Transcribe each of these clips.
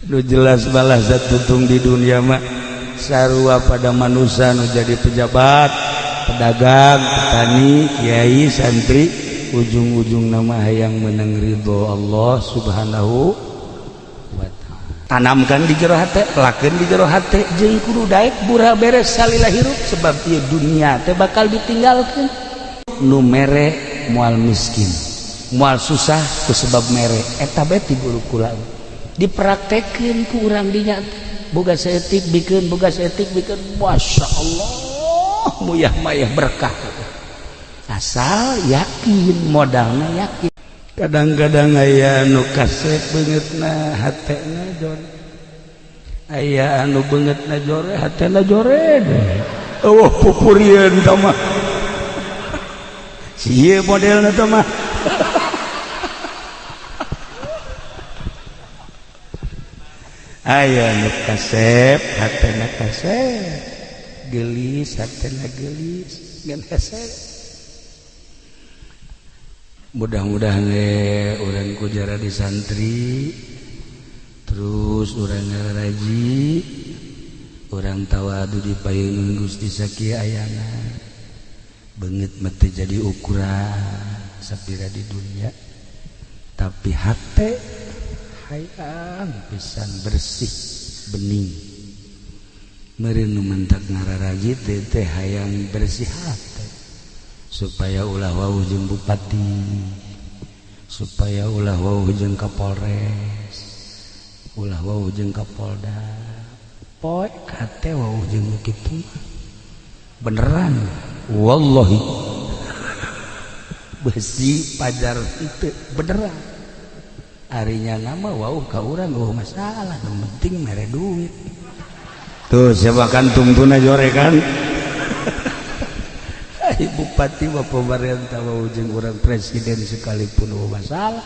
Nu jelas balazat tutung di dunia mah sarua pada manusia nu jadi pejabat, pedagang, petani, kiai, santri, ujung-ujung nama hayang menang ridho Allah Subhanahu wa ta'ala. Tanamkan di jero hate, lakeun di jero hate, jeung kudu daek bura beres salila hirup sebab ieu dunia teh bakal ditinggalkeun. Nu mere moal miskin, moal susah ku sebab mere, eta bae ti guru kula. Dipraktekeun ku urang dinya, boga saeutik bikeun, boga saeutik bikeun, Masya Allah muyah mayah berkah. Asal yakin, modalna yakin. Kadang-kadang aya anu kasep beungeutna hatena jore, aya anu beungeutna jore hatena jore. Eueuh pupurieun tah mah. Ieu modelna tah mah. Aya nu kasep hatena kasep, geulis hatena geulis, ngan hese. Mudah-mudahan urang ku jara di santri terus urang ngaraji, urang tawadu di payungan Gusti sakieu ayana. Beungeut mah teu jadi ukuran sapira di dunia, tapi hate hayang pisan bersih bening. Meureun nu mentak ngararaji teh hayang bersih hate supaya ulah wauh jeung bupati, supaya ulah wauh jeung kapolres, ulah wauh jeung kapolda. Poek hate wauh jeung nu kitu beneran wallahi besi pajar itu beneran. Arinya nama wauh ka urang eueuh masalah, nu penting mere duit. Tuh siapa kan tungtuna jore kan. Ai bupati wa pemerintah wauh jeung urang presiden sekalipun eueuh masalah,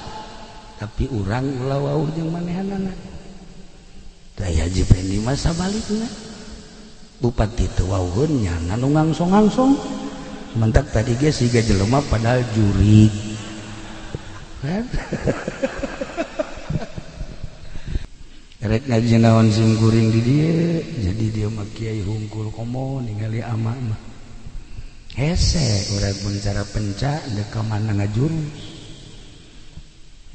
tapi urang ulah wauh jeung manehanana. Tah Haji Pendi mah sabalikna. Bupati teu wauheun nyana nu ngangsong-ngangsong. Mentak tadi ge siga jelema padahal jurig. Kan? Rek ngaji naon sim kuring di dieu, jadi dia mah kiai hungkul komo ningali ama mah. Hese urang mun cara penca deuk ka mana ngajurus.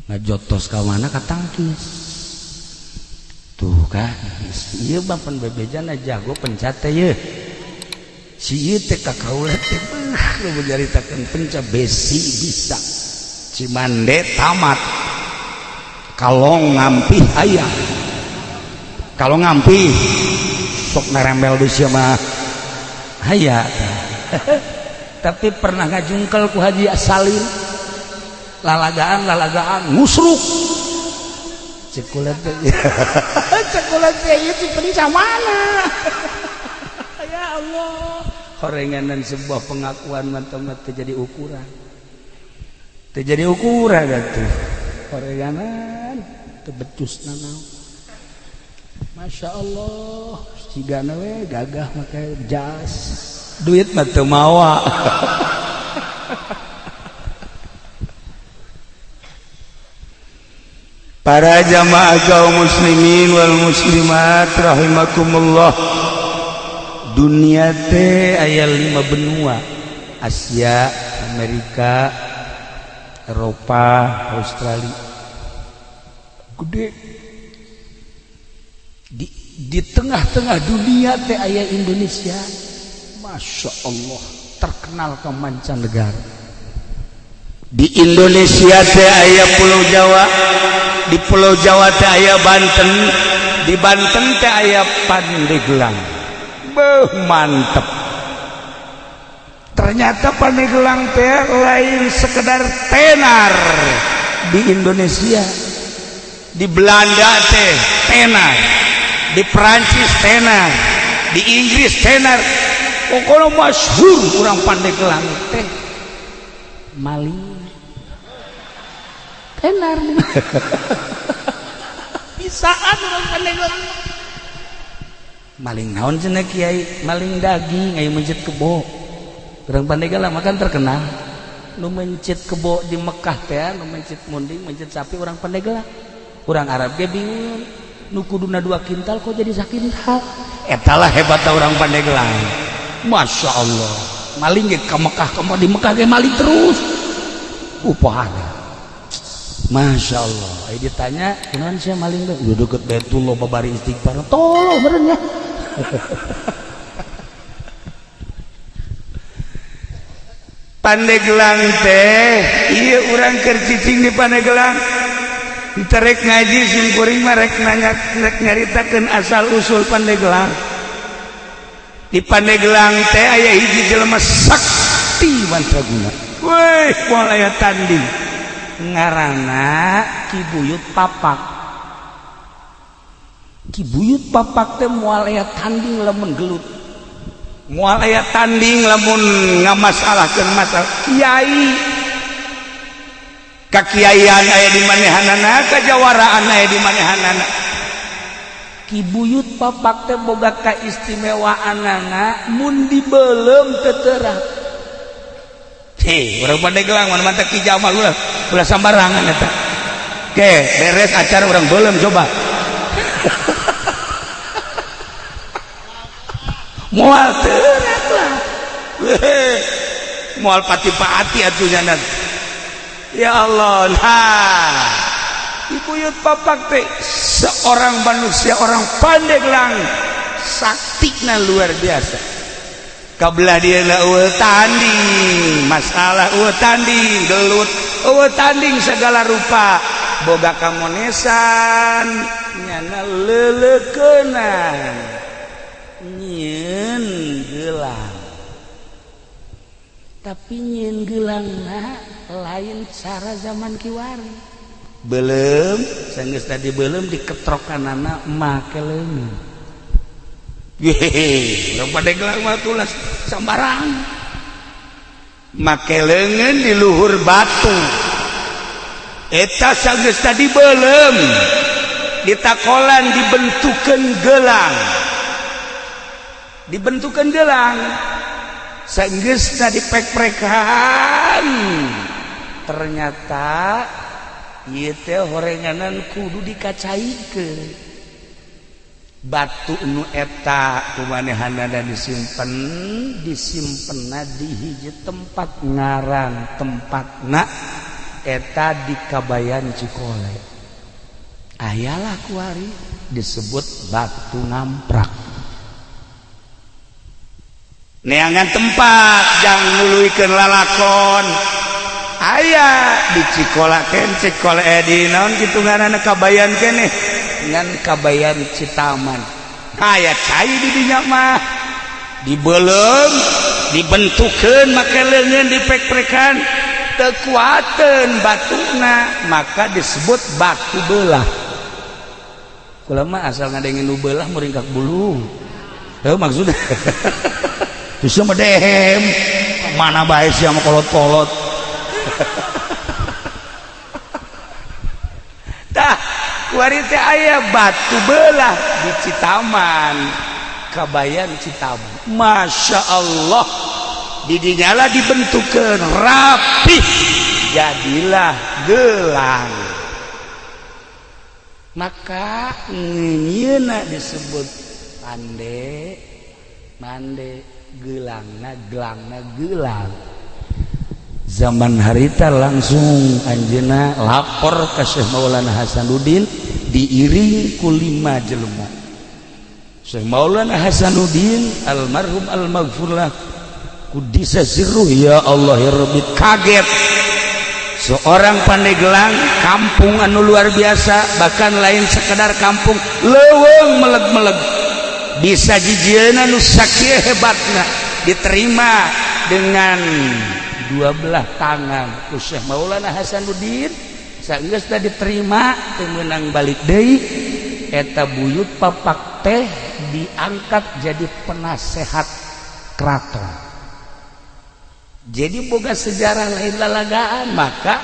Ngajotos ka mana katangkis. Tuh kan, ieu mah pan bebejana jago penca teh yeuh. Si ieu teh ka kaula teh beuh nu nyaritakeun penca besi bisa. Cimande tamat. Kalong ngampih aya. Kalau ngampih sok nerembel di sia mah aya. Tapi pernah ngajungkel ku Haji Salim. Lalagaan ngusruk. Cekulat teh. Cekulat teh ieu ti penca mana? Ya Allah. Horenganan sebuah pengakuan mantap teh jadi ukuran. Teh jadi ukuran atuh. Horenganan teu becus nanaon. Masya Allah, cigana we gagah make jas, duit mah teu mawa. Para jamaah kaum muslimin wal muslimat rahimakumullah. Dunia teh aya 5 benua, Asia, Amerika, Eropa, Australia. Gede. Di tengah-tengah dunia teh aya Indonesia. Masya Allah, terkenal ke mancanegara. Di Indonesia teh aya Pulau Jawa, di Pulau Jawa teh aya Banten, di Banten teh aya Pandeglang. Beuh, mantep. Ternyata Pandeglang teh lain sekedar tenar di Indonesia. Di Belanda teh tenar, di Perancis tenar, di Inggris tenar. Pokoknya masyhur urang Pandeglang teh maling tenar. Bisaan urang Pandeglang maling naon cenah kiai, maling daging aya mencit kebo. Urang Pandeglang mah kan terkenal nu mencit kebo di Mekah teh, nu mencit munding, mencit sapi urang Pandeglang. Urang Arab ge bingung. Nu kuduna 2 kintal kok jadi sakintal. Eta lah hebatna urang Pandeglang. Masya Allah. Maling ge ka Mekah, ka di Mekah ge maling terus. Upahana. Masya Allah. Ayo ditanya, kunaon sia maling teh? Udah deket Baitullah babari istighfar. Tolong meureun nya. Pandeglang teh, ieu urang keur cicing di Pandeglang. Terek ngaji sim kuring mah rek nanya rek nyaritakeun asal usul Pandeglang. Di Pandeglang teh aya hiji jelema sakti mandraguna. Weh, moal aya tanding. Ngaranna Ki Buyut Papak. Ki Buyut Papak teh moal aya tanding lamun gelut. Moal aya tanding lamun ngamasalahkeun masalah kiai. Kakiaian aya di manehanana, kajawaraan aya di manehanana. Ki Buyut Papak teh boga kaistimewaanana mun dibeuleum teu terang. Hei, urang Pandeglang mana mantap Ki Jamal ulah ulah sambarangan eta. Oke, beres acara urang beuleum coba. Moal terang lah. Moal pati-pati atuh nya. Ya Allah, nah Ki Buyut Papak teh seorang manusia orang Pandeglang saktina luar biasa. Kabelah dia eueuh tanding, masalah eueuh tanding, gelut, eueuh tanding segala rupa. Boga kamonesan, nyana leleukeunaan, nyieun gelang. Tapi nyieun geulangna lain cara zaman kiwari. Belum, sanggeus tadi belum diketrokanana make leungeun. Yehe, urang Pandeglang mah tulas sambarang. Make leungeun di luhur batu. Eta sanggeus tadi belum ditakolan dibentukeun gelang. Dibentukeun gelang. Sanggeusna dipek-prekan. Ternyata ieu teh horenganan kudu dikacaikeun. Batu nu eta kumanehanana disimpen, disimpenna di hiji tempat ngaran tempatna eta di Kabayan Cikole. Ayalah kuari disebut batu ngamprak. Neangan tempat jang nuluykeun lalakon. Aya di Cikola ken Cikole di naon kitu ngaranna Kabayan keneh ngan Kabayan Citaman. Aya cai di dinya mah dibeuleum dibentukeun make leungeun dipek-prekan teu kuateun batuna maka disebut batu belah. Kula mah asal ngadengin nu belah muringkak bulu. Heuh maksudna. Terus mah dehem mana bae sia mah kolot-kolot. Tah kuari teh aya batu belah di Citaman, Kabayan Citaman. Masya Allah, di dinyala dibentukeun rapih jadilah gelang. Maka ngieuna disebut pande mande gelangna gelangna gelang. Zaman harita langsung anjeunna lapor ke Syekh Maulana Hasanuddin diiring ku 5 jelema. Syekh Maulana Hasanuddin almarhum almaghfurlah kudisa sirruh ya Allah ya Rabbi kaget. Seorang Pandeglang kampung anu luar biasa, bahkan lain sekedar kampung leuweung meleg-meleg bisa jijieuna nu sakieu hebatna diterima dengan dua belah tangan ku Syekh Maulana Hasanuddin. Sageus diterima teu meunang balik deui eta Buyut Papak teh diangkat jadi penasehat keraton. Jadi boga sejarah lain lalagaan, maka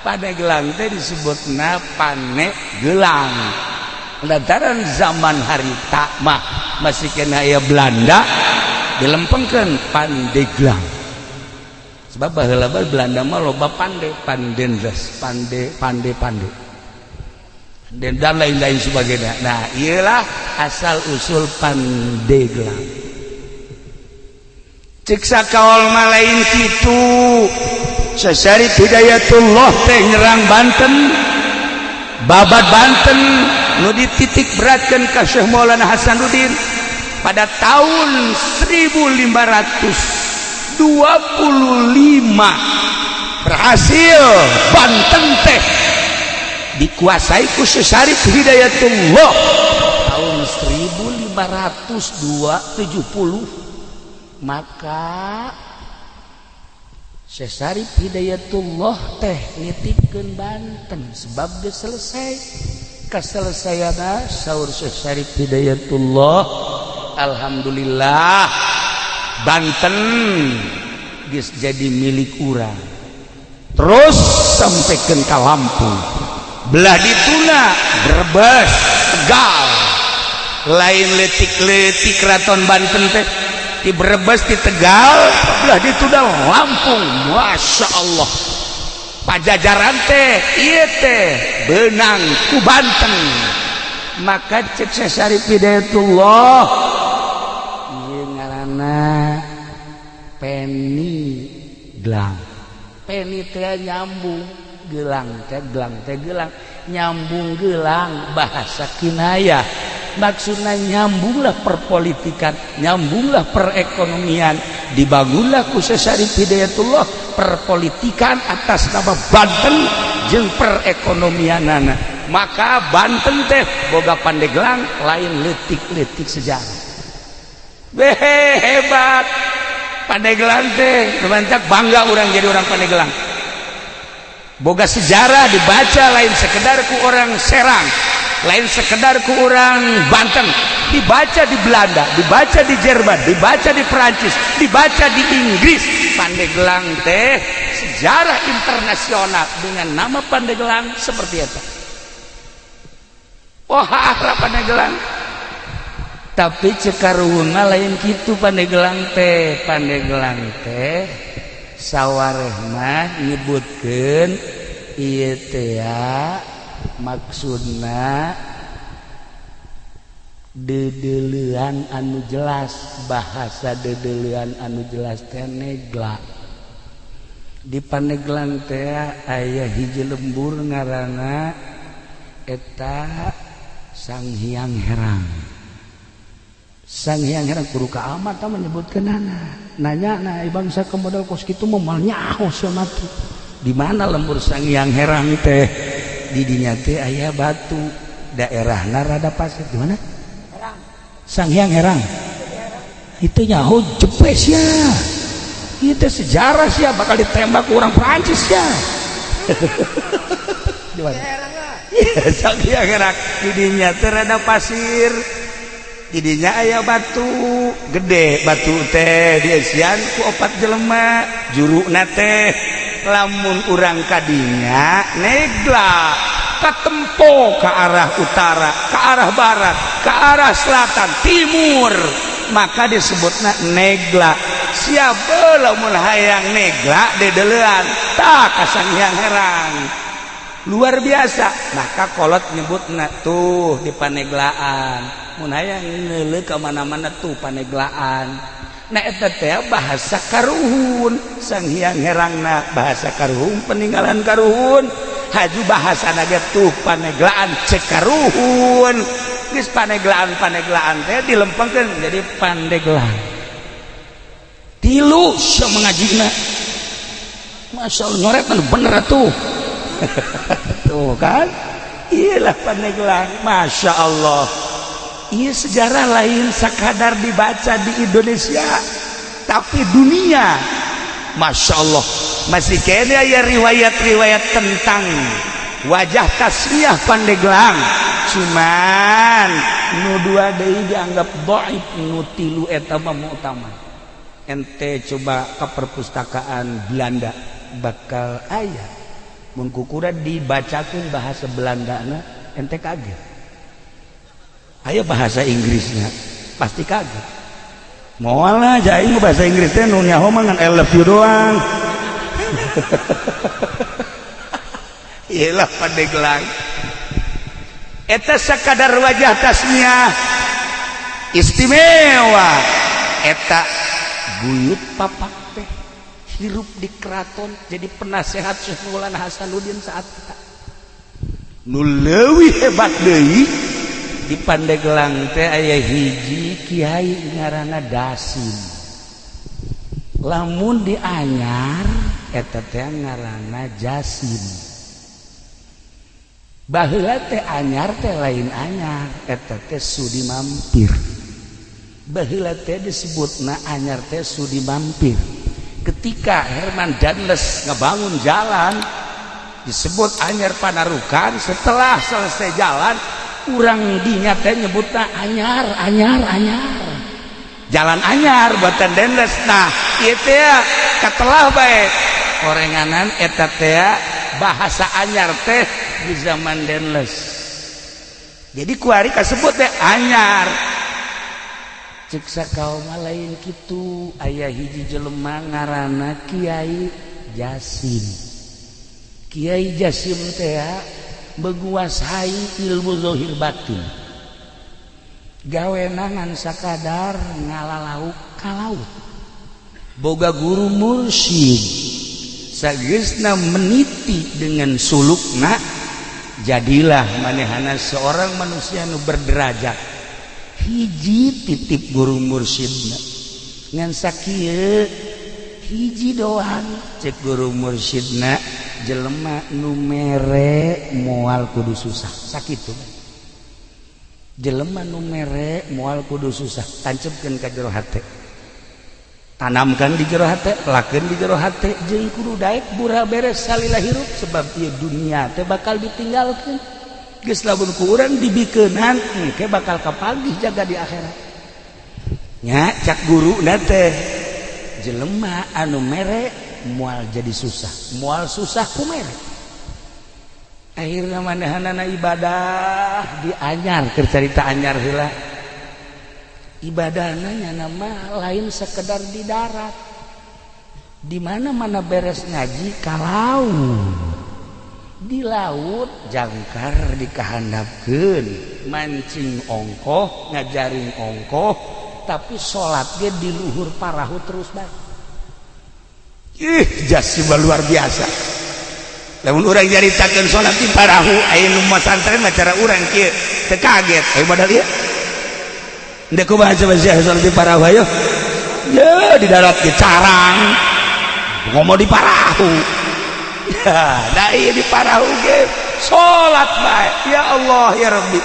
Pandeglang teh disebutna Panegelang. Lantaran zaman harita mah masih kena aya Belanda dilempengkeun Pandeglang. Sebab baheula Belanda mah loba pande, pandendes, pande, pande, pande. Dan lain-lain sebagainya. Nah, iyalah asal usul Pandeglang. Cek sakaol mah lain kitu. Syarif Hidayatullah teh nyerang Banten, babat Banten nu dititik beratkan ka Syekh Maulana Hasanuddin pada tahun 1525. Berhasil Banten teh dikuasai ku Syekh Syarif Hidayatullah tahun 1570. Maka Syekh Syarif Hidayatullah teh nitipkeun Banten sebab geus selesai. Kaselesaiana, saur Syekh Syarif Hidayatullah, "Alhamdulillah, Banten geus jadi milik urang." Terus sampaikan ke Lampung, belah dituna, Brebes, Tegal. Lain letik-letik Keraton Banten teh di Brebes, di Tegal, belah dituna, Lampung. Masya Allah, Pajajaran teh ieu teh benang ku Banten. Maka cek Syekh Syarif Hidayatullah, ieu ngaranna Peni Gelang. Peni teh nyambung, gelang teh gelang teh gelang, nyambung gelang, bahasa kinayah. Maksudnya nyambunglah perpolitikan, nyambunglah perekonomian. Dibangunlah ku Syekh Syarif Hidayatullah perpolitikan atas nama Banten jeung perekonomianana. Maka Banten teh boga Pandeglang, lain letik-letik sejarah. Behe, hebat Pandeglang teh. Mantap, bangga orang jadi orang Pandeglang, boga sejarah dibaca lain sekedar ku orang Serang, lain sekedar ku orang Banten, dibaca di Belanda, dibaca di Jerman, dibaca di Perancis, dibaca di Inggris. Pandeglang teh sejarah internasional dengan nama Pandeglang seperti itu. Wah, Pandeglang. Tapi cek karuhun lain gitu Pandeglang teh. Pandeglang teh sawarehna nyebutkeun ieu teh maksudna dedelean anu jelas. Bahasa dedelean anu jelas teh negla. Di Pandeglang teh aya hiji lembur ngaranna eta Sang Hyang Herang. Sang Hyang Herang kudu ka amat menyebutkeunana. Nanya nah bangsa ke modal kos kitu moal nyaho sia mah. Di mana lembur Sang Hyang Herang teh? Di dinya teh aya batu, daerahna rada pasir. Di mana Sang Hyang Herang itu? Nyaho jepes ya, itu sejarah sih, bakal ditembak orang Prancis ya. Di mana? Iya, Sang Hyang Herang di dinya teh rada pasir, didinya aya batu gede. Batu teh dieusian ku opat jelema juruna teh. Lamun urang kadinya negla, katempo ke arah utara, ke arah barat, ke arah selatan, timur, maka disebutna negla. Siapa lamun hayang negla dedelean tak ka Sang Hyang Herang. Luar biasa. Maka kolot nyebutna tuh di Paneglaan, mun hayang ngeuleuh ka mana-mana tuh Paneglaan. Nah, eta teh bahasa karuhun. Sang Hyang Herangna bahasa karuhun, peninggalan karuhun. Haju bahasa naga tuh Paneglaan cek karuhun. Geus Paneglaan, Paneglaan teh dilempengkeun jadi Pandeglang. Tilu sia mengajina. Masya Allah, nyoret bener tuh. Tuh kan, iyalah Pandeglang. Masya Allah, iya, sejarah lain sekadar dibaca di Indonesia, tapi dunia. Masya Allah, masih kene ya riwayat-riwayat tentang wajah tasmiyah Pandeglang. Cuman nu dua deui dianggap dhaif, nu tilu eta mah mu'tamad. Ente coba ke perpustakaan Belanda, bakal aya. Mun kukura dibacakeun bahasa Belanda na, ente kaget. Ayo bahasa Inggrisnya pasti kaget. Moal lah aing bahasa Inggris teh, nu nyaho mah ngan "I love you" doang. Iyalah, Pandeglang. Eta sakadar wajah tasmiah istimewa. Eta buyut papak teh hirup di keraton, jadi penasehat Syekh Maulana Hasanuddin saat eta. Nu leuwih hebat deui, di Pandeglang teh aya hiji kiai ngaranna Dasim. Lamun di Anyar eta teh ngaranna Jasim. Baheula teh Anyar teh lain Anyar, eta teh Sudi Mampir. Baheula teh disebutna Anyar teh Sudi Mampir. Ketika Herman Daendels ngebangun jalan disebut Anyar Panarukan, setelah selesai jalan urang dinya teh nyebutna Anyar, Anyar, Anyar, jalan Anyar buatan Daendels. Nah, ieu teh katelah bae orenganan eta teh bahasa Anyar teh di zaman Daendels. Jadi kuari kasebut teh Anyar. Cek sakaum lain kitu, aya hiji jelema ngaranna Kiai Jasim. Kiai Jasim teh menguasai ilmu zahir batin. Gawena ngan sakadar ngala lauk ka laut. Boga guru mursyid. Sageusna meniti dengan sulukna, jadilah manehana seorang manusia nu berderajat. Hiji titip guru mursyidna ngan sakieu hiji doang. Cek guru mursyidna, jelema nu mere moal kudu susah. Sakitu, jelema nu mere moal kudu susah. Tancepkeun ka jero hate, tanamkan di jero hate, lakeun di jero hate, jeung kudu daek bura beres salila hirup, sebab ieu dunia teh bakal ditinggalkeun. Geus lamun ku urang dibikeunan, engke bakal kapanggih jaga di akhirat nya. Cak guru teh, jelema anu mere moal jadi susah, moal susah ku mere. Akhirnya manehanana ibadah di Anyar. Keur carita Anyar heula, ibadahna nya nama lain sekedar di darat, di mana-mana. Beres ngaji kalau di laut, jangkar dikahandapkeun, mancing ongkoh, ngajaring ongkoh, tapi salat ge di luhur parahu terus bae. Ih, Jasim luar biasa. Lamun urang nyaritakeun salat di parahu, aya nu masantren mah cara urang kieu teu kaget. Ayo modal ieu. Ndek kumaha coba sia salat di parahu, ayo? Ya, di darat ge carang. Ngomong di parahu. Ya, da ieu di parahu ge salat bae. Ya Allah ya Rabbi.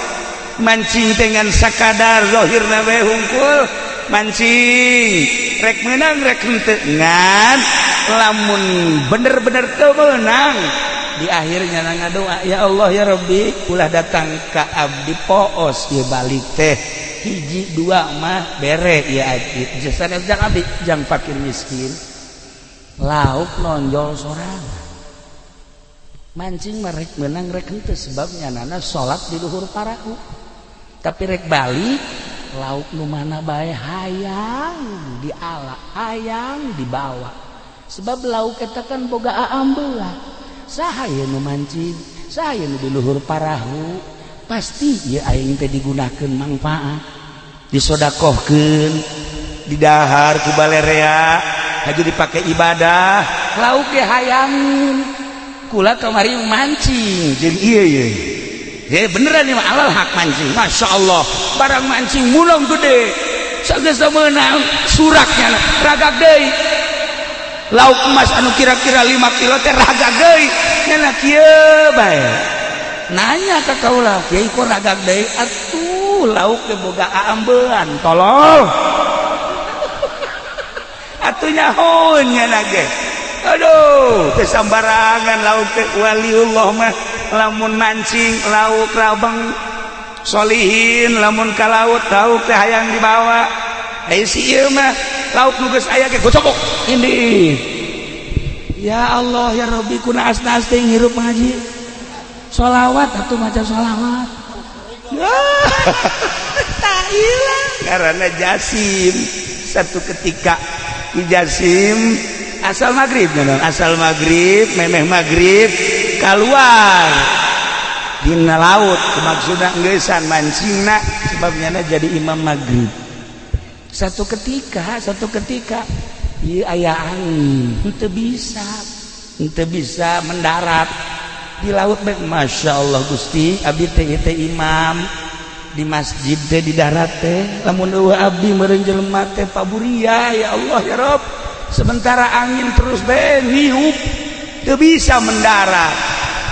Mancing dengan sakadar zahirna bae hungkul. Mancing rek menang rek henteu, ngan lamun bener-bener teu meunang, di akhirnya ngadoa, "Ya Allah ya Rabbi, ulah datang ka abdi poos ieu balik teh, hiji dua mah bere ya abdi, jasa jang abdi jang fakir miskin." Lauk nonjol sorangan. Mancing mah rek menang rek henteu, sebabnya nana salat di luhur parahu, tapi rek balik lauk nu mana bae hayang diala, hayang dibawa, sebab lauk eta kan boga aambeula. Saha ye nu mancing, saha ye nu di luhur parahu, pasti ye aing teh digunakeun manfaat, disodakohkeun, didahar ku balerea, haju dipake ibadah. Lauk ge hayangin. Kula kamari mancing jeung ieu ye. Ya beneran nih mah, alal hak mancing. Masya Allah, barang mancing mulong gede. Sageus meunang suraknya ragak deui. Lauk emas anu kira-kira 5 kilo teh ragak deui. Nya kieu bae. Nanya ka kaula, "Kiai, kok ragak deui?" "Atuh lauk teh boga aambean, tolol." Atuh nyaho nya ge. Aduh, teu sambarangan lauk teh. Waliullah mah lamun mancing lauk rabang, solihin lamun ka laut, lauk teh hayang dibawa. Eh, si ieu mah lauk nu geus aya ge gocok ini. Ya Allah ya Rabbi, kuna asna teh hirup ngaji. Sholawat atuh, maca sholawat. Tak hilang karena Jasim. Satu ketika Ki Jasim asal maghrib, asal maghrib, memeh maghrib keluar. Dina laut maksudna ngeusan mancingna, sebabnya jadi imam maghrib. Satu ketika ieu aya angin, henteu bisa mendarat di laut bae. Masya Allah, Gusti, abdi teh ieu teh imam di masjid teh di darat teh. Lamun euweuh abdi meureun jelema teh paburia. Ya Allah, ya Rob, sementara angin terus bae niup, teu bisa mendarat.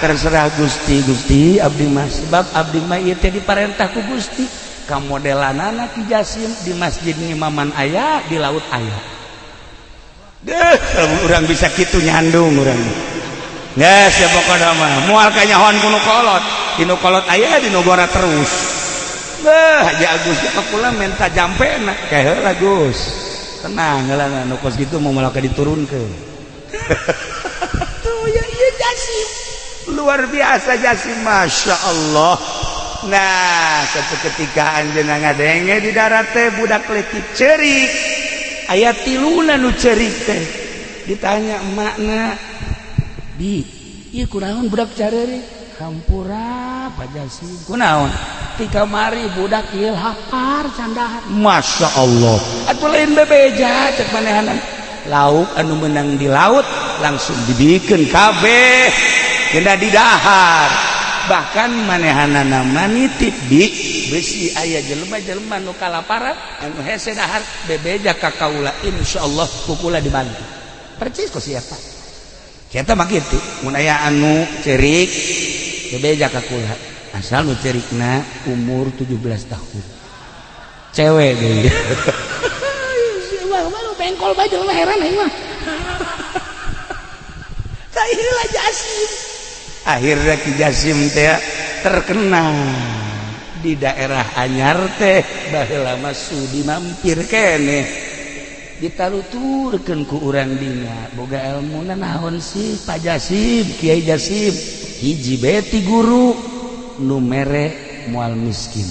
Terserah Gusti. Gusti, abdi mah, sebab abdi mah ieu teh diparentah ku Gusti. Kamodelanana Ki Jasim di masjid ngimaman aya, di laut aya. Deh, urang bisa kitu nyandung urang. Geus ya, pokona mah moal kanyahoan ku nu kolot. Di nu kolot aya, di nu gora terus. Beuh, Haji Agus ka kula minta jampena. Kae heula, Gus. Tenang heula, nu kos kitu mau malah diturunkeun. Tuh ya, ieu Jasim. Luar biasa Jasim, Masya Allah. Nah, satu ketika anjeunna ngadenge di darat teh budak leutik ceurik. Aya tiluna nu ceurik teh. Ditanya emakna, "Bi, ieu kunaon budak careurik?" "Hampura, Pak Jasim." "Kunaon?" "Ti kamari budak ieu lapar can dahar." Masya Allah. Atuh lain bebeja cek manehanan. Lauk anu menang di laut langsung dibikin kabeh kena didahar. Bahkan manehanana nitip, "Bi, besi aya jelema-jelema nu kalaparan anu hese dahar, bebeja ka kaula, insyaallah ku kula dibantu." Percis ku siapa kita mah kitu. Mun aya anu cerik, bebeja ka kula, asal nu cerikna umur 17 tahun, cewek deui. Malu bengkol bae jelema, heran aing mah. Tah, ieu Jasim. Akhirnya Ki Jasim teh terkenal di daerah Anyar teh. Baheula mah sudi mampir keneh, ditaluturkeun ku urang dinya, "Boga ilmu naon sih, Pak Jasim, Kiai Jasim?" "Hiji beti guru, nu mere moal miskin,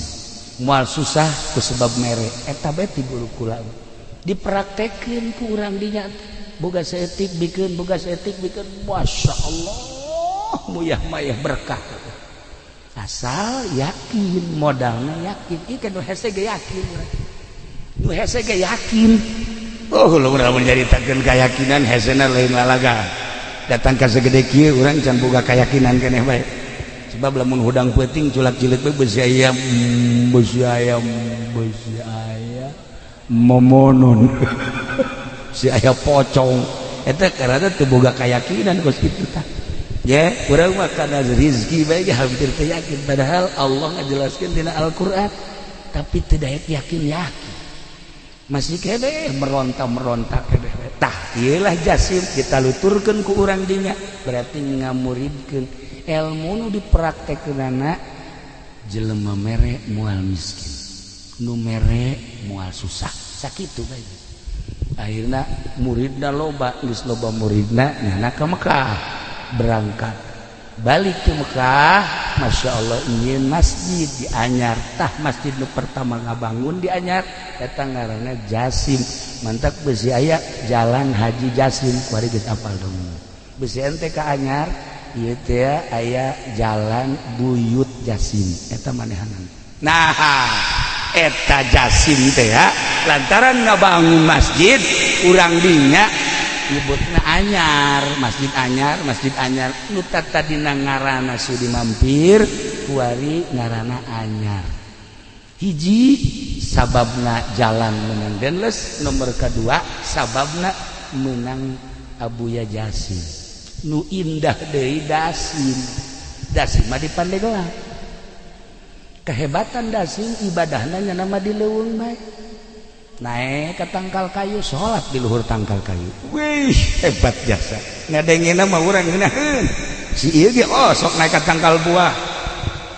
moal susah ku sebab mere. Eta beti guru kula." Dipraktekeun ku urang dinya, boga saeutik bikeun, boga saeutik bikeun. Masya Allah, muyah mayah berkah, asal yakin. Modalnya yakin. Ieu nu hese ge yakin, nu hese ge yakin. Oh, lu urang menceritakeun keyakinan, hesena lain lalaga. Datang ka segede kieu urang can boga keyakinan keneh bae, sebab lamun hudang peuting culak cilik bae, besi ayam, besi ayam, besi ayam momonon si aya pocong eta, karena teu boga keyakinan kos kitu. Tah ya, urang mah kana rezeki bae hampir teu yakin, padahal Allah ngajelaskeun dina Al-Qur'an, tapi teu daek yakin yakin, masih kene meronta meronta kene. Tah, ieulah Jasim, ditaluturkeun ku urang dinya, berarti ngamuridkeun ilmu nu dipraktekkeunana, jelema mere moal miskin, nu mere moal susah. Sakitu bae. Akhirna muridna loba. Geus loba muridna, nyana ka Mekah, berangkat balik ke Mekah. Masya Allah, ingin masjid di Anyar. Tah, masjid nu pertama ngabangun di Anyar eta ngaranna Jasim. Mantak besi aya Jalan Haji Jasim. Kuari geus apal dong, besi ente ka Anyar ieu teh aya Jalan Buyut Jasim, eta manehanan. Nah, eta Jasim teh ya, lantaran ngabangun masjid, urang dinya nyebutna Anyar, Masjid Anyar, Masjid Anyar. Nu tadina ngaranna Sudi Mampir, kuari ngaranna Anyar. Hiji sababna jalan menang Denles, nomor kedua sababna menang Abuya Jasim. Nu indah deui Dasim. Dasim mah di Pandeglang. Kehebatan Dasim, ibadahna nya nama di leuweung bae, naik ke tangkal kayu, sholat di luhur tangkal kayu. Wih, hebat jasa. Ngadengena mah urang ngeunaheun si ieu ge. Oh, sok naik ke tangkal buah,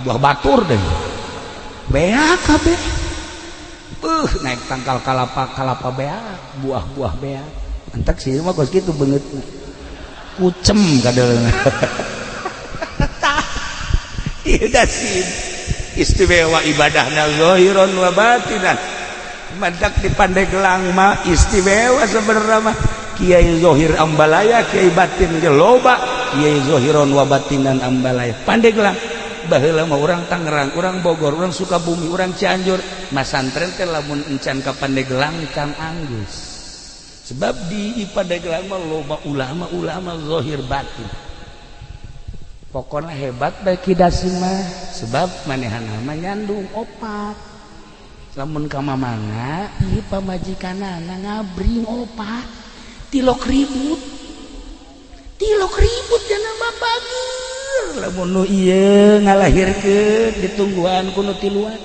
buah batur deh, beak kabeh. Naik tangkal kalapa, kalapa beak, buah-buah beak. Entek sih mah kos kitu beungeut kucem kadeulna. Tah, ieu Dasim istimewa ibadahna zahiron wa batinan. Mantak di Pandeglang mah istimewa sebenarnya mah. Kiai Zohir Ambalaya, Kiai batin ge loba, Kiai Zohiron wa batinan Ambalaya Pandeglang. Baheula mah urang Tangerang, urang Bogor, urang Sukabumi, urang Cianjur, masantren teh lamun encan ka Pandeglang can anggeus. Sebab di Pandeglang mah loba ulama-ulama zahir batin. Pokoknya hebat bae Ki Dasim mah, sebab manehna mah nyandung opat. Lamun ka mamana ieu pamajikanana ngabring opat, tilok ribut. Tilok ribut dina mah bager. Lamun nu ieu ngalahirkeun ditungguan ku nu tiluan.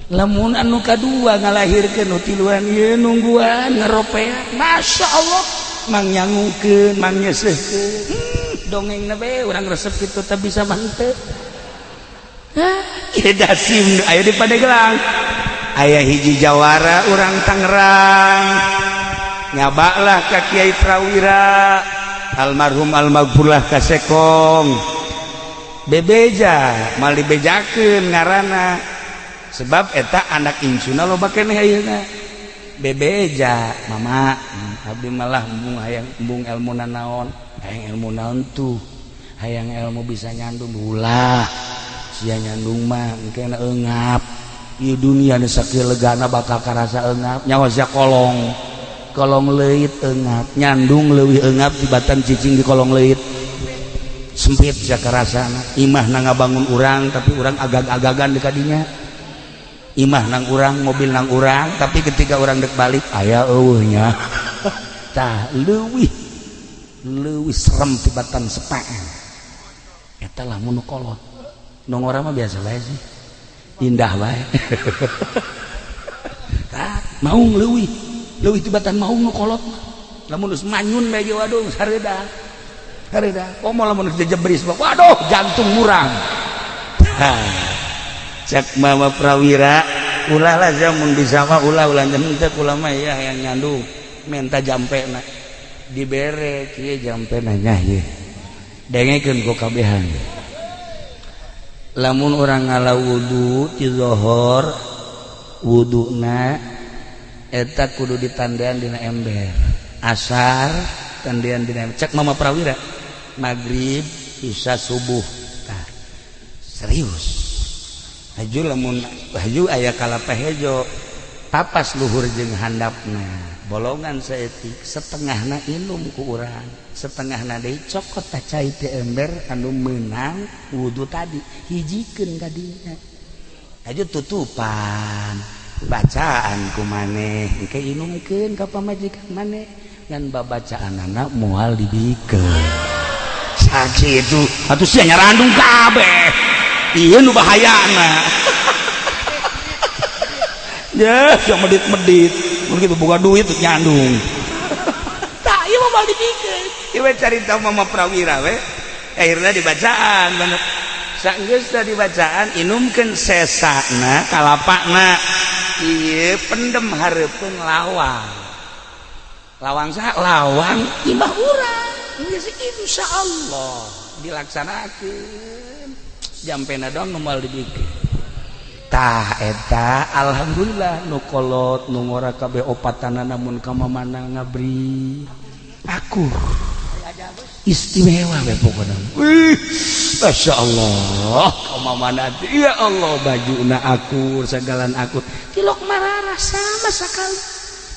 Lamun anu kadua ngalahirkeun nu tiluan ieu nungguan ngaropeak. Masya Allah, mang nyangukeun, mang nyeuseuhkeun. Dongeng bae urang resep kitu teh bisa mah henteu. Hah, ieu Dasim aya di Pandeglang. Aya hiji jawara urang Tangerang. Nyabaklah ka Kiai Prawira, almarhum almaghfurlah ka Sekong. Bebeja, mal dibejakeun ngaranna. Sebab eta anak incuna loba keneh ayeuna. Bebeja, mama, abdi malah embung hayang embung ilmu naon, hayang ilmu naon tuh. Hayang ilmu bisa nyandung ulah. Sia nyandung mah engke eungap. Ieu dunia nu sakieu legana bakal karasa eungap, nyawa sia kolong. Kolong leuit eungap, nyandung leuwih eungap tibatan cicing di kolong leuit. Sempit sia karasana. Imah na ngabangun urang tapi urang agag-agagan di kadinya. Imah nang urang, mobil nang urang, tapi ketika urang dek balik aya eueuhnya. Tah leuwih leuwih serem tibatan sepaan. Eta lah mun kolot. Nu ngora mah biasa bae sih. Indah bae. Tah maung leuwih leuwih tibatan maung nu kolot mah. Lamun geus manyun bae ge waduh hareuda. Hareuda. Komo lamun geus jejebris waduh jantung murang. Tah. Cek Mama Prawira ulah lah sia mun bisa mah ulah ulah henteu kula mah ya hayang nyandung menta jampena dibere kieu jampena nya ieu dengekeun ku kabehan. Lamun urang ngala wudu ti zohor, wuduna eta kudu ditandean dina ember, asar tandean dina ember. Cek Mama Prawira maghrib, isya, subuh. Tah serius haju lamun haju aya kalapa hejo papas luhur jeung handapna bolongan saeutik, setengahna inum ku urang, setengahna deui cokot tah cai ti ember anu meunang wudu tadi, hijikeun ka dinya. Haju tutupan bacaan ku maneh, engke inumkeun ka pamajikan maneh, ngan babacaanana moal dibikeun. Sakitu atuh sia nyarandung kabeh. Ieu nu bahayana. Ya, yang medit-medit. Mun kitu boga duit nyandung. Tah, ieu mah moal dibikeun. Ieu we carita Mama Prawira we. Akhirna dibacaan bener. Saenggeusna dibacaan inumkeun sesana kalapana. Ieu pendem hareupeun lawang. Lawang saha? Lawang imah urang. Geus insyaallah dilaksanakeun. Jampena doang nu moal dibikeun. Tah eta alhamdulillah nu kolot nu ngora kabeh opatana namun ka mamana ngabri akur istimewa we pokona. Wih, Masya Allah ka mamana teh ya Allah bajuna akur sagalan akur tilok marara sama sekali.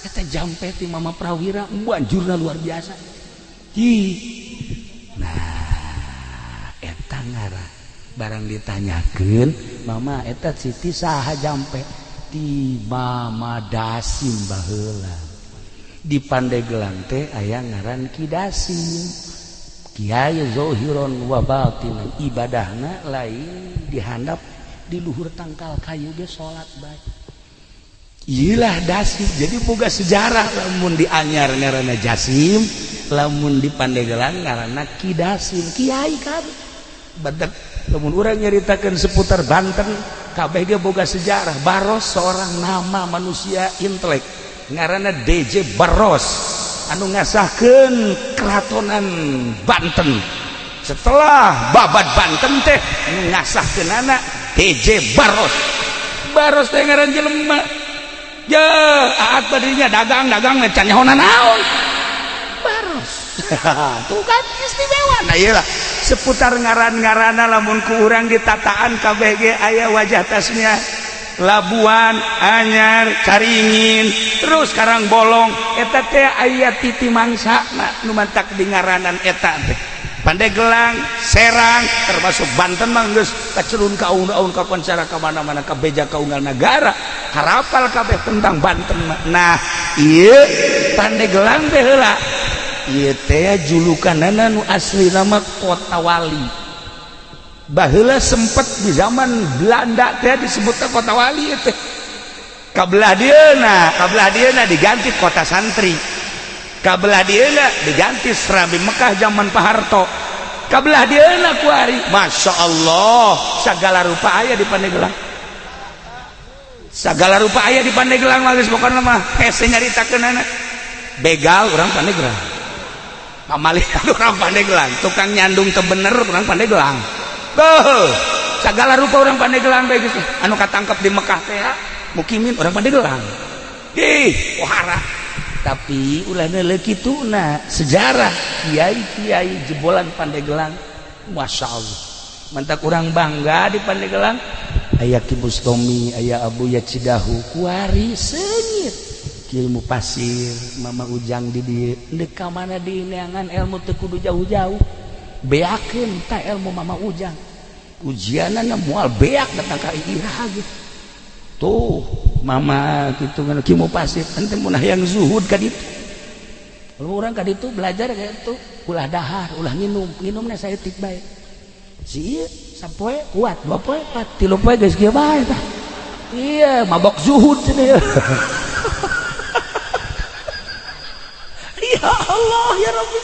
Eta jampe ti Mama Prawira banjurna luar biasa. Hi. Nah eta ngarah barang ditanyakeun mama eta Siti saha jampe ti Mama Dasim baheula di Pandeglang teh aya ngaran Ki Dasim, kiai zohiron wa batinan, ibadahna lain dihandap di luhur tangkal kayu ge salat bae. Iyalah Dasim, jadi boga sejarah lamun di Anyar ngaranna Jasim, lamun di Pandeglang ngaranna Ki Dasim, kiai kabeh. Badak lamun urang nyaritakeun seputar Banten kabeh ge boga sejarah. Baros seorang nama manusia intelek ngaranna DJ Baros anu ngasahkeun keratonan Banten. Setelah babat Banten teh anu ngasahkeunana DJ Baros. Baros teh ngaran jelema. Ya, aat badinya dagang-dagang can nyaho naon. Baros. Tuh kan istimewa. Nah iyalah. Seputar ngaran-ngarana lamun ku urang ditataan kabeh ge aya wajah tasmiah. Labuan, Anyar, Caringin, terus Karangbolong eta teh aya titi mangsa nu mantak di ngaranan eta teh. Pandeglang, Serang, termasuk Banten mah geus kacelun ka aun-aun ka koncara ka mana-mana ka beja ka unggal nagara. Harapal kabeh tentang Banten mah. Nah, ieu Pandeglang teh heula. Ieu teh julukanana nu asli nama Kota Wali. Baheula sempet di zaman Belanda teh disebutna Kota Wali ieu teh. Kabelah dieuna diganti Kota Santri. Kabelah dieuna diganti Serambi Mekah zaman Pak Harto. Kabelah dieuna kuari, Masya Allah, segala rupa aya di Pandeglang. Segala rupa aya di Pandeglang mah geus pokona mah hese nyaritakeunana. Begal urang Pandeglang. Pamalihan urang Pandeglang, tukang nyandung teu bener urang Pandeglang. Tuh, segala rupa urang Pandeglang bae geus anu katangkep di Mekah teh mukimin urang Pandeglang. Ih, wahara. Tapi ulah neuleuh kituna sejarah kiai-kiai jebolan Pandeglang, Masya Allah. Mantak urang bangga di Pandeglang aya Ki Bustomi, aya Abuya Cidahu, kuari seungit. Kiai Pasir, Mama Ujang di dieu, deuk ka mana dineangan ilmu teu kudu jauh-jauh. Beakeun ta ilmu Mama Ujang. Ujianana moal beak datang ka iraha ge. Tuh, Mama gitu kan Ki Pasir, ente mun hayang zuhud ka ditu. Kalau urang ka ditu belajar kayak itu, ulah dahar, ulah nginum, nginumna saeutik bae. Si ieu sapoe kuat, dua poe kuat, tilu poe geus kieu bae tah. Iya, mabok zuhud cenah. Ya Allah ya Rabbi.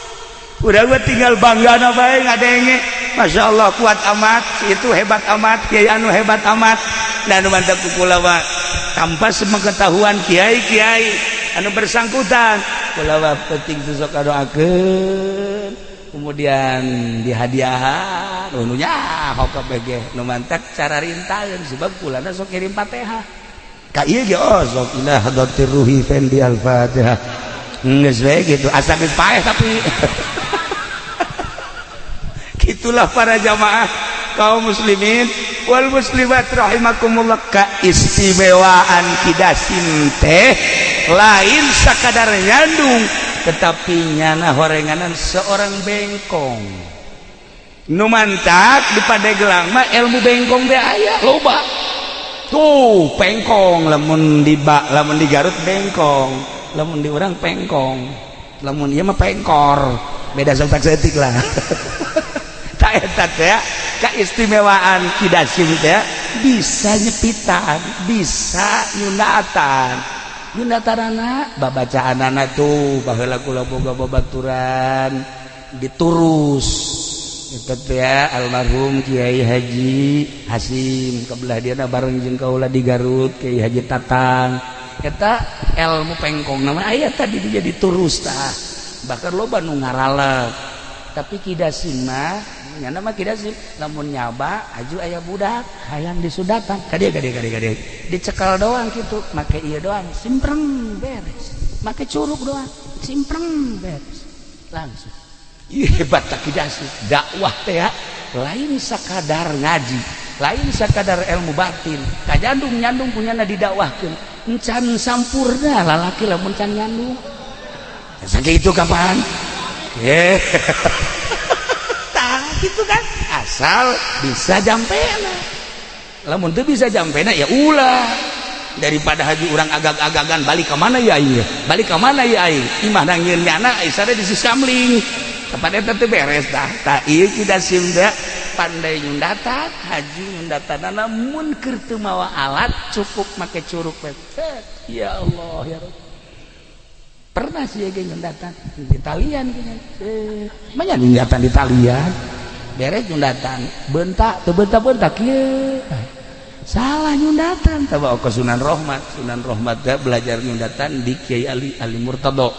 Udah gua tinggal bangga bae ngadenge. Masya Allah kuat amat, si itu hebat amat, kiai anu hebat amat. Dan nu mantap ku kula mah tanpa sepengetahuan kiai-kiai anu bersangkutan, kula mah penting sok doakeun, kemudian dihadiahan, nu nyaho kabeh ge nu mantak cara rintaeun sebab kulana sok kirim Fatihah. Ka ieu ge oh sok ila hadratir ruhi fendi al-Fatihah. Geus we gitu, asa geus paeh tapi itulah para jamaah kaum muslimin wal muslimat rahimakumullah, keistimewaan Ki Dasim teh lain sakadar nyandung tetapi nyana horenganan seorang bengkong nu mantak di Pandeglang mah ilmu bengkong teh aya loba tuh pengkong lamun di lamun di Garut bengkong, lamun di urang pengkong, lamun ieu mah pengkor, beda sok saeutik lah. Tak eta teh keistimewaan Ki Dasim teh bisa nyepitan, bisa nyundatan. Nyundatanana babacaanana tuh baheula kula boga babaturan diturus eta teh almarhum Kiai Haji Hasim kebelah dieuna bareng jeung kaula di Garut Kiai Haji Tatang eta ilmu pengkong nama aya tadi dia diturus tah bahkan loba nu ngaralep tapi Ki Dasim mah nyana mah Ki Dasim lamun nyaba aju aya budak hayang disundatan ka dieu ka dieu ka dieu ka dieu dicekal doang gitu make ieu doang simpreng beres make curug doang simpreng beres langsung. Ih, hebat tak Ki Dasim dakwah teh lain sakadar ngaji, lain sakadar ilmu batin kajandung nyandung punyana didakwahkeun encan sampurna lalaki lamun can nyandung sakitu kapan tah gitu kan asal bisa jampena lamun teu bisa jampena ya ulah daripada haji urang agag-agagan balik ke mana ya aing balik ke mana ya aing imah nangieun nyana sare di siskamling tempat eta teu beres tah tah ieu Ki Dasim teh pandai nyundatan haji nyundatanana mun keur teu mawa alat cukup make curug we. Ya Allah ya Rabb. Pernah sih ya nyundatan di talian kayaknya nyundatan di talian beres nyundatan bentak teu bentak-bentak kieu salah nyundatan tawa ke Sunan Rohmat. Sunan Rohmat teh belajar nyundatan di Kiai Ali Ali Murtado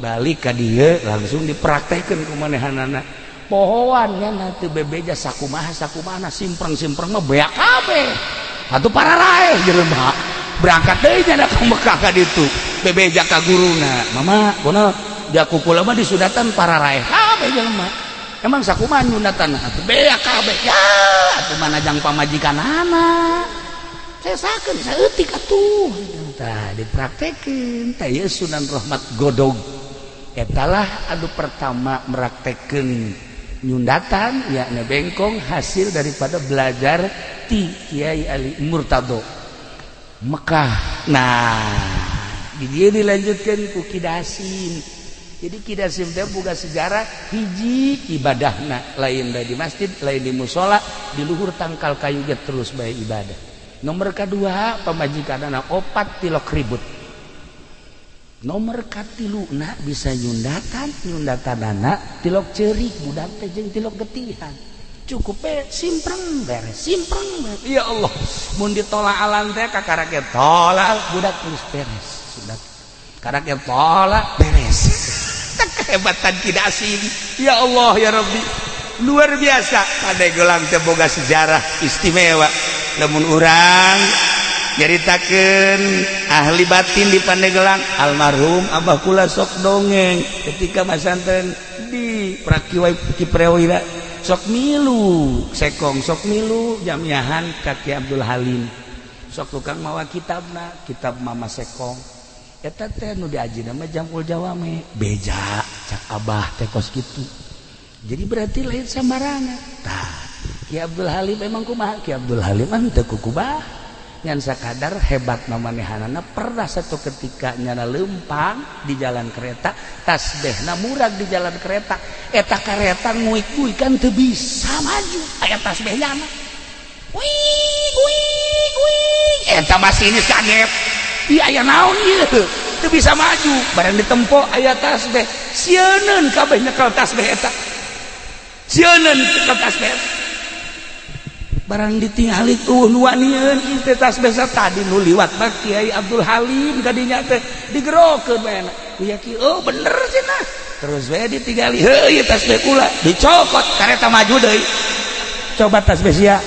balik ka dieu langsung dipraktekeun ku manehanana pohoan nya teu bebeja sakumaha sakumaha simpreng-simpreng mah beak kabeh atuh pararaeh jelema berangkat deui nya ka Mekah ka ditu bebeja ka guruna mama kono dia kukula mah disundatan pararaeh kabeh jelema. Emang sakumaha nyundatan? Atuh beak kabeh ya, atuh mana jang pamajikanana. Sesakeun saeutik atuh. Tah dipraktekeun tah ieu Sunan Rahmat Godog. Etalah anu pertama meraktekeun nyundatan, yakni bengkong, hasil daripada belajar ti Kiai Ali Murtado Mekah. Nah, di dia dilanjutkan ku Ki Dasim. Jadi Ki Dasim teh boga sejarah hiji, ibadahna lain di masjid, lain di musola, di luhur tangkal kayu ge terus bae ibadah. Nomor kedua, pamajikanana opat, tilok ribut. Nomor katilu na bisa nyundatan, nyundatanana tilok cerik budak teh jeung tilok getihan, cukup be simpreng beres, simpreng beres. Ya Allah, mun ditolak alam teh kakara ge tolak budak geus beres sudah, karak ge tolak beres. Kehebatan Ki Dasim, ya Allah ya Rabbi, luar biasa. Pandeglang teh boga sejarah istimewa. Lamun urang nyaritakeun ahli batin di Pandeglang, almarhum Abah kula sok dongeng ketika masantren di Prakiwai Kiprewira, sok milu sekong, sok milu jamiahan ka Ki Abdul Halim, sok tukang mawa kitabna, kitab Mama Sekong eta teh nu diaji nama Jamul Jawame. Beja cak Abah teh kos kitu. Jadi berarti lain sambarangan. Tah, Ki Abdul Halim emang kumaha? Ki Abdul Halim mah teu kukubah, ngan sakadar hebat manehanana. Pernah satu ketika nyana lempang di jalan kereta, tasbehna murag di jalan kereta eta. Kareta nguik-nguik kan teu bisa maju, aya tasbeh nyana, wih wih wih. Eta masinis kaget, iya, aya naon ieu teu bisa maju? Barang ditempo aya tasbeh, sieuneun kabeh nyekel tasbeh eta, sieuneun nyekel tasbeh. Barang ditingali tuh nu wanieun teh tasbeh tadi nu liwat mah Kiai Abdul Halim. Kadinya teh digerokeun bae ya ki, oh bener cenah. Terus we ditinggali, heuh, ieu tasbeh kula, dicokot, kareta maju deui. Coba tasbeh sia,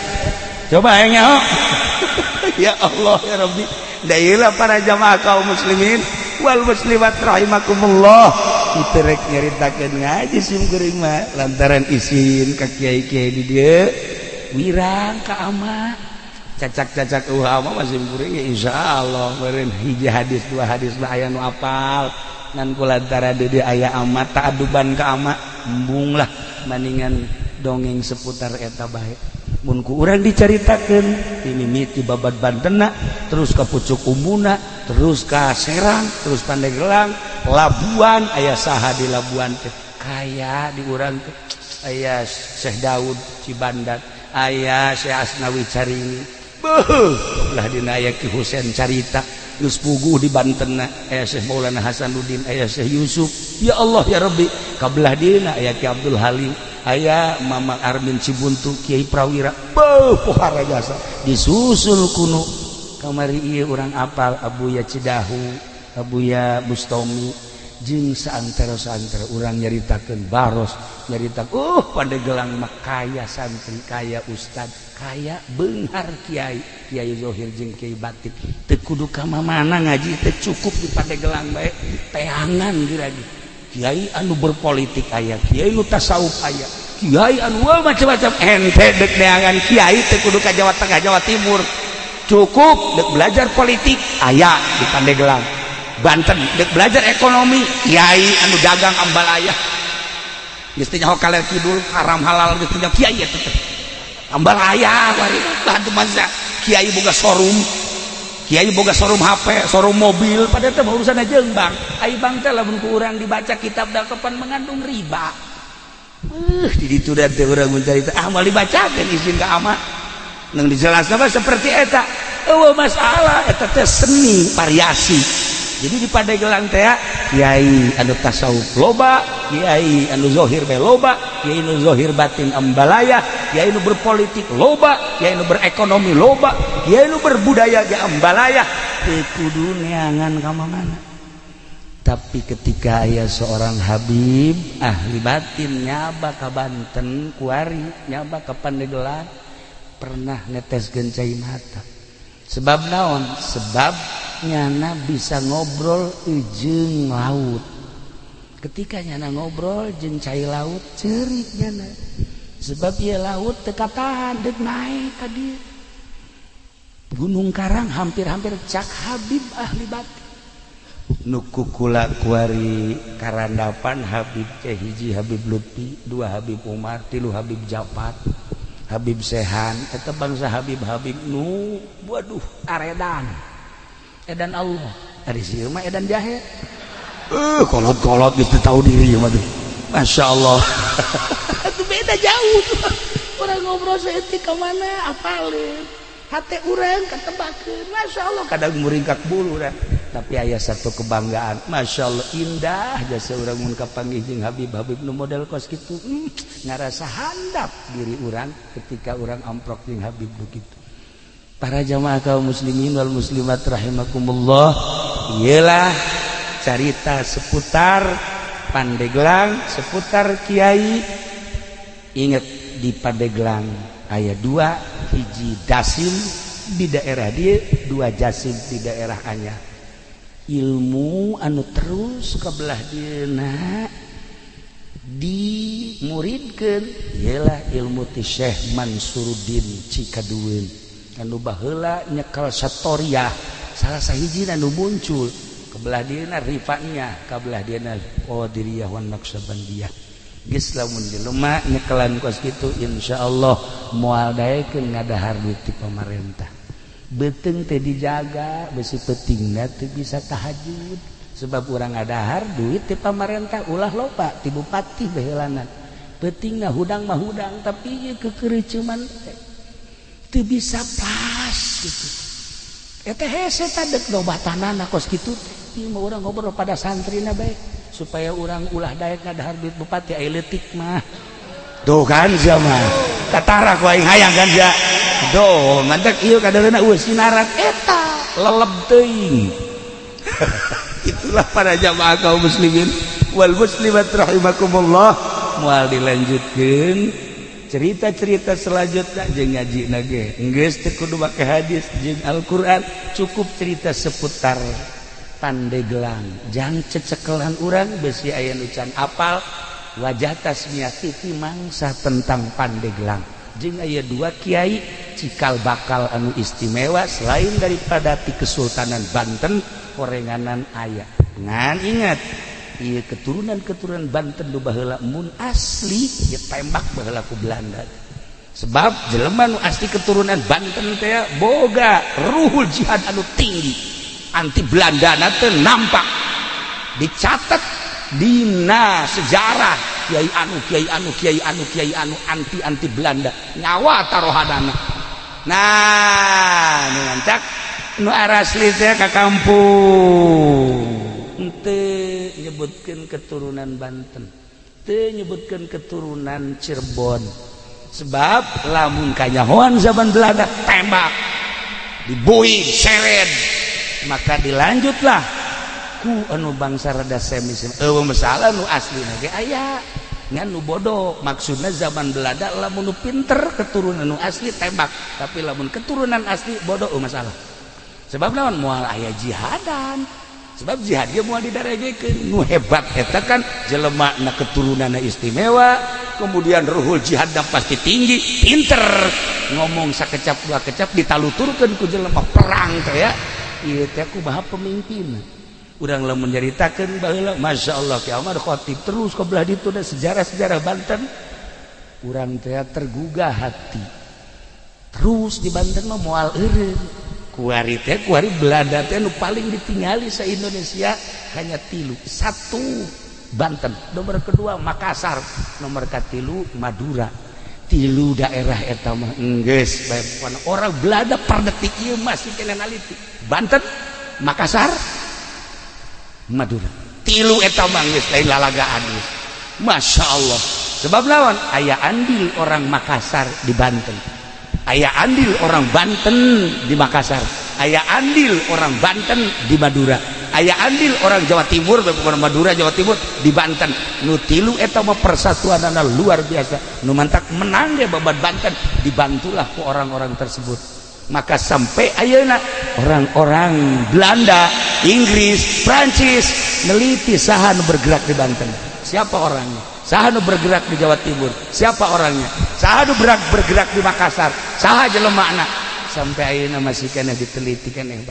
coba hayang nyaho. Ya Allah ya Rabbi. Dailah para jamaah kaum muslimin wal muslimat rahimakumullah, itu rek nyaritakeun ngaji sim kuring mah lantaran isin ka kiai-kiai di dieu, wirang ka ama, cacak-cacak ama masih kuring ya. Insyaallah meureun hiji hadis dua hadis mah aya nu apal, ngan kulantaran di dieu aya ama, ta'aduban ka ama, embung lah, maningan dongeng seputar eta bae. Mun ku urang dicaritakeun ti mimiti babad Bantena, terus ka Pucuk Umbuna, terus ka Serang, terus Pandeglang, Labuan, aya saha di Labuan teh? Kaya di urang teh aya Syekh Daud Cibandat, aya Syekh Asnawi Carini, beuh, belah dina aya Ki Husein Carita, geus puguh di Banten aya Syekh Maulana Hasanuddin, aya Syekh Yusuf. Ya Allah ya Rabbi, kabelah dina aya Ki Abdul Halim, aya Mama Armin Cibuntu, Kiai Prawira, beuh, pohara jasa. Disusul kuno kamari ieu urang apal Abuya Cidahu, Abuya Bustomi, jeung saantero-saantero urang nyaritakeun Baros, nyarita Pandeglang mah kaya santri, kaya ustad, kaya beunghar kiai, kiai zohir jeung kiai batin. Teu kudu ka mana ngaji teh, cukup di Pandeglang bae teangan lagi. Kiai anu berpolitik aya, kiai nu tasawuf aya, kiai anu macam-macam. Ente dek neangan kiai teu kudu ka Jawa Tengah, Jawa Timur, cukup dek belajar politik aya di Pandeglang, Banten. Dek belajar ekonomi, kiai anu dagang ambalaya, geus teh nyaho kaler kidul, haram halal geus teh kiai eta teh ambalaya. Bari bantu masa kiai boga showroom, kiai boga showroom HP, showroom mobil, pada teh urusan jeung bank. Ai bank teh lamun ku urang dibaca kitab da kapan mengandung riba. Di ditu da teh urang mencari ah moal dibacakeun, izin ka ama nang dijelasna mah seperti eta. Eueuh masalah, eta teh seni variasi. Jadi di Pandeglang teh kiai anu tasawuf loba, kiai anu zohir bae loba, kiai anu zohir batin ambalaya, kiai anu berpolitik loba, kiai anu berekonomi loba, kiai anu berbudaya ge ambalaya. Teu kudu neangan ka mana. Tapi ketika aya seorang Habib ahli batin nyaba ka Banten kuari, nyaba ka Pandeglang, pernah neteskeun cai mata. Sebab naon? Sebab nyana bisa ngobrol ujung laut. Ketika nyana ngobrol jeung cai laut, ceurik nyana, sebab ieu laut teu katahan deuk naik ka dieu. Gunung Karang hampir-hampir, cak Habib ahli batin nu kukula kuari karandapan, Habib teh hiji Habib Lutfi, dua Habib Umar, tilu Habib Jafar, Habib Sehan. Eta bangsa Habib-habib nu waduh, aredan edan Allah. Ari sieun mah edan jahe, kolot-kolot gitu, tahu diri mah tuh. Masya Allah, itu beda jauh tuh. Orang ngobrol saeutik ka mana apalin hate urang katebakeun. Masya Allah, kadang muringkak bulu dah. Tapi aya satu kebanggaan, Masya Allah, indah jasa urang mun kapanggih jeung Habib-habib nu model kos kitu, ngarasa handap diri urang ketika urang amprok jeung Habib begitu. Para jamaah kaum muslimin wal muslimat rahimakumullah, iyalah carita seputar Pandeglang, seputar kiai. Ingat, di Pandeglang aya dua, hiji Dasim di daerah dia, dua Jasim di daerah Anyar. Ilmu anu terus ke belah dieuna dimuridkeun ialah ilmu ti Syekh Mansuruddin Cikadueun anu baheula nyekel Satoriah, salah sahiji anu muncul kebelah dieuna Rifaiyah, kabelah dieuna Qadiriyah wan Naqsyabandiyah. Geus, lamun jelema nyekelan kos kitu, insyaallah moal daekeun ngadahar duit ti pamarentah. Beuteung teh dijaga, besi peutingna teu bisa tahajud sebab urang ngadahar duit ti pamarentah. Ulah loba ti bupati baheulana, peutingna hudang mah hudang, tapi ieu kekeureuceuman teh teu bisa pas gitu. Eta hese tah deuk dobatanana kos kitu teh. Ieu mah urang ngobrol pada santrina bae supaya urang ulah daek ngadahar duit bupati. Ai leutik mah tuh kan sia mah katara ku aing hayang kan sia. Doh, mantak ieu kadaleuna eueuh sinaran eta leleb teuing. Itulah para jamaah kaum muslimin wal muslimat rahimakumullah. Moal dilanjutkeun cerita-cerita selanjutnya jeung ngaji ge geus teu kudu make hadis jeung Al-Qur'an, cukup cerita seputar Pandeglang jang cecekelan urang besi aya nu can apal wajah tasmiah TV mangsa tentang Pandeglang jeung aya dua kiai cikal bakal anu istimewa selain daripada ti Kesultanan Banten. Korenganan aya ngan ingat ieu keturunan-keturunan Banten nu baheula mun asli ditembak baheula ku Belanda, sebab jelema nu asli keturunan Banten teh boga ruhul jihad anu tinggi, anti Belanda teh nampak dicatat dina sejarah, kiai anu, kiai anu, kiai anu, kiai anu, anti anti Belanda, nyawa taruhanana. Nah, nu mancak nu arasli teh ka kampung henteu nyebutkeun keturunan Banten, teu nyebutkeun keturunan Cirebon, sebab lamun kanyahoan zaman Belanda tembak, dibui, seret. Maka dilanjutlah ku anu bangsa rada semi eueuh masalah. Nu asli ge aya, ngan nu bodoh. Maksudna zaman Belanda lamun nu pinter keturunan nu asli tembak, tapi lamun keturunan asli bodoh eueuh masalah. Sebab naon? Moal aya jihadan, sebab jihad ge moal didarajekeun. Nu hebat eta kan jelema na keturunanna istimewa, kemudian ruhul jihad pasti tinggi, pinter ngomong sakecap dua kecap ditaluturkeun ku jelema perang teh ya. Ieu teh kumaha pemimpin urang lamun nyaritakeun baheula. Masya Allah, Ki Ahmad Khatib terus ke belah ditu da sejarah-sejarah Banten urang teh tergugah hati. Terus di Banten mah moal eureun kuari teh, kuari Belanda teh nu paling ditinggali sa Indonesia hanya tilu: satu Banten, nomor kedua Makassar, nomor katilu Madura. Tilu daerah eta mah enggeus bae orang Belanda per detik ieu masih kena naliti. Banten, Makassar, Madura, tilu eta mah geus lain lalagaan geus. Masya Allah, sebab lawan aya andil orang Makassar di Banten, aya andil orang Banten di Makassar, aya andil orang Banten di Madura, aya andil orang Jawa Timur, bukan Madura, Jawa Timur di Banten. Nu tilu eta mah persatuanana luar biasa. Nu mantak menang ge babat Banten dibantulah ku orang-orang tersebut. Maka sampai ayeuna orang-orang Belanda, Inggris, Prancis neliti saha nu bergerak di Banten, siapa orangnya, saha nu bergerak di Jawa Timur, siapa orangnya, saha nu bergerak di Makassar, saha jelemana. Sampai ayeuna masih kena diteliti keneh.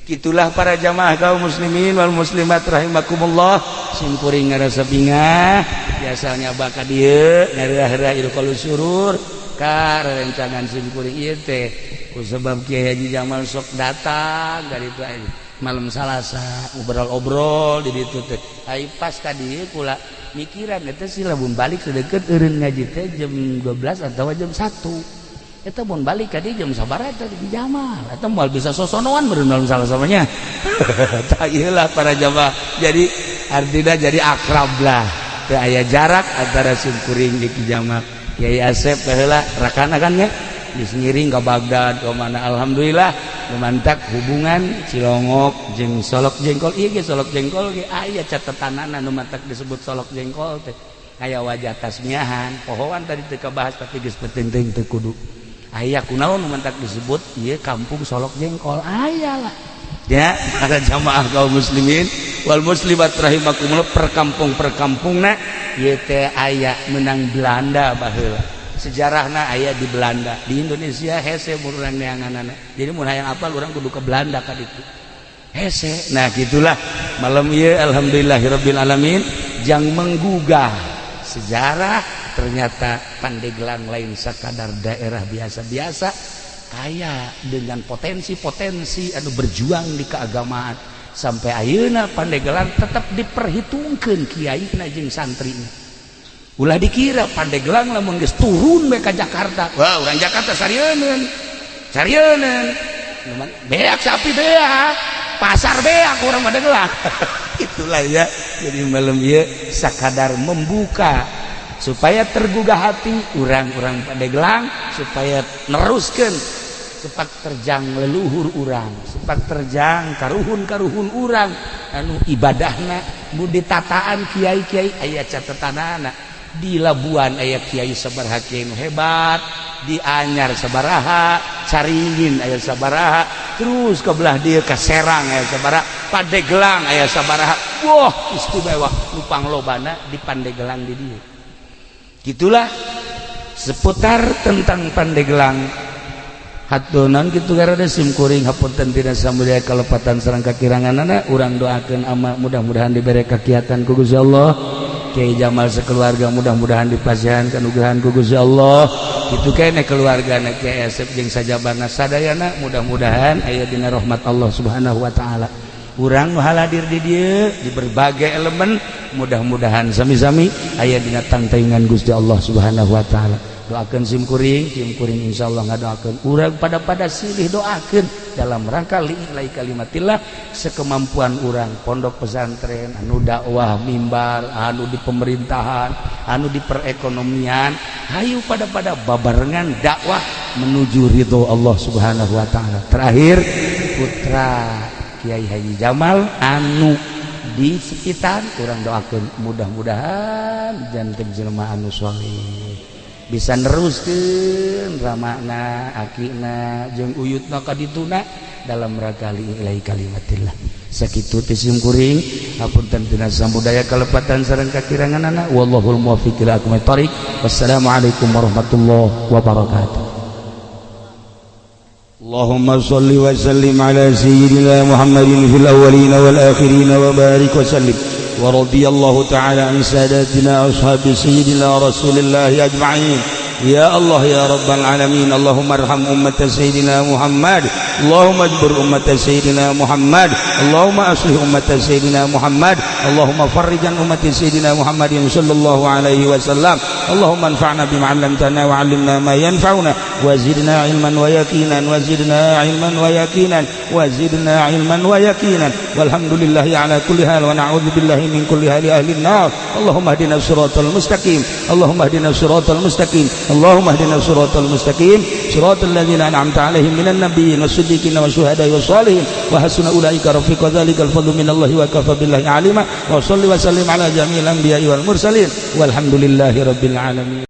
Itulah para jamaah kaum muslimin wal muslimat rahimakumullah, simkuring ngarasa bingah biasanya baka dieu ngarah-rah ilqaul surur ka rerencangan simkuring ieu teh ku sebab Kiai Haji Jamal sok datang dari itu aja malam Salasa ngobrol-obrol di ditu teh. Ai pas tadi kula mikiran eta sih, lamun balik sedeket eureun ngaji teh jam 12 atau jam 1, eta mun balik tadi jam sabaraha eta di Jamal eta moal bisa sosonoan meureun malam Salasa-nya. Tah, ieulah para jamaah, jadi artinya jadi akrab lah, teu aya jarak antara simkuring jeung Ki Jamal. Kiai Asep baheula rakana kan nya geus ngiring ka Baghdad ka mana. Alhamdulillah lumantak hubungan Cilongok jeung Solok Jengkol. Ieu ge Solok Jengkol ge aya catetanana nu matak disebut Solok Jengkol teh, aya wajah tasmiahan pohoan tadi teu kabahas, tapi geus penting teu kudu aya kunaon nu matak disebut ieu kampung Solok Jengkol, aya lah ya. Para jamaah kaum muslimin wal muslimat rahimakumullah, perkampung perkampungna ieu teh aya menang Belanda baheula, sejarahna aya di Belanda. Di Indonesia hese mun urang neanganana, jadi mun hayang apal urang kudu ke Belanda ka ditu hese. Nah, gitulah malam ieu, alhamdulillahirabbil alamin, jang menggugah sejarah. Ternyata Pandeglang lain sakadar daerah biasa-biasa, kaya dengan potensi-potensi anu berjuang di keagamaan. Sampai ayeuna Pandeglang tetap diperhitungkan kiai jeung santrina. Ulah dikira Pandeglang lamun geus turun bae ka Jakarta, wah, urang Jakarta sarieun sarieun, beak sapi, beak pasar, beak urang Pandeglang. Itulah ya, jadi malam ieu sakadar membuka supaya tergugah hati orang-orang Pandeglang, supaya neruskan sepak terjang leluhur urang, sepak terjang karuhun-karuhun urang anu ibadahna mu ditataan kiai-kiai. Aya catatanana di Labuan aya kiai sabaraha, kiai nu hebat di Anyar sabaraha, Caringin aya sabaraha, terus ke belah dieu ka Serang aya sabaraha, Pandeglang aya sabaraha. Wah, istimewa nu panglobana di Pandeglang di dieu. Gitulah seputar tentang Pandeglang. Hatunan gitu karena sim kuring hapunten tina samudaya kalepatan sareng kakiranganana. Urang doakeun ama mudah-mudahan diberi kakiatan ku Gusti Allah, Kiai Jamal sekeluarga mudah-mudahan dipasihan kanugrahan ku Gusti Allah. Kitu keneh keluargana Kiai Asep jeung sajabana sadayana mudah-mudahan aya dina rahmat Allah Subhanahu wa taala. Urang nu hadir di dieu di berbagai elemen mudah-mudahan sami-sami aya dina tangtaingan Gusti Allah Subhanahu wa taala. Doakan sim kuring, sim kuring insyaallah ngadoakeun urang pada silih doakeun dalam rangka li'i'lai kalimatillah sekemampuan urang, pondok pesantren anu dakwah mimbar, anu di pemerintahan, anu di perekonomian, hayu pada babarengan dakwah menuju ridho Allah Subhanahu wa taala. Terakhir, putra Kiai Haji Jamal anu di sekitar urang doakeun mudah-mudahan janten jelema anu soleh, bisa neruskeun ramana, akina jeung uyutna ka dituna dalam rangka li'i'lai kalimatillah. Sakitu ti sim kuring, hapunten tina samudaya kalepatan sareng kakiranganana. Wallahul muwaffiq ila aqwamit thoriq. Wassalamualaikum warahmatullahi wabarakatuh. اللهم صل وسلم على سيدنا محمد في الأولين والآخرين وبارك وسلم، ورضي الله تعالى عن ساداتنا أصحاب سيدنا رسول الله أجمعين. يا الله يا رب العالمين، اللهم ارحم أمة سيدنا محمد، اللهم اجبر أمة سيدنا محمد، اللهم أصلح أمة سيدنا محمد، اللهم فرج عن أمة سيدنا محمد صلى الله عليه وسلم. اللهم انفعنا بما علمتنا وعلمنا ما ينفعنا وزدنا علما ويقينا، وزدنا علما ويقينا، وزدنا علما ويقينا. والحمد لله على كل حال ونعوذ بالله من كل حال أهل النار. اللهم اهدنا الصراط المستقيم، اللهم اهدنا الصراط المستقيم، اللهم اهدنا الصراط المستقيم، صراط الذين أنعمت عليهم من النبيين والصديقين والشهداء والصالحين، وحسن أولئك رفيقا. ذلك الفضل من الله وكفى بالله عليما. وصل وسلم على جميع الأنبياء والمرسلين، والحمد لله رب العالمين.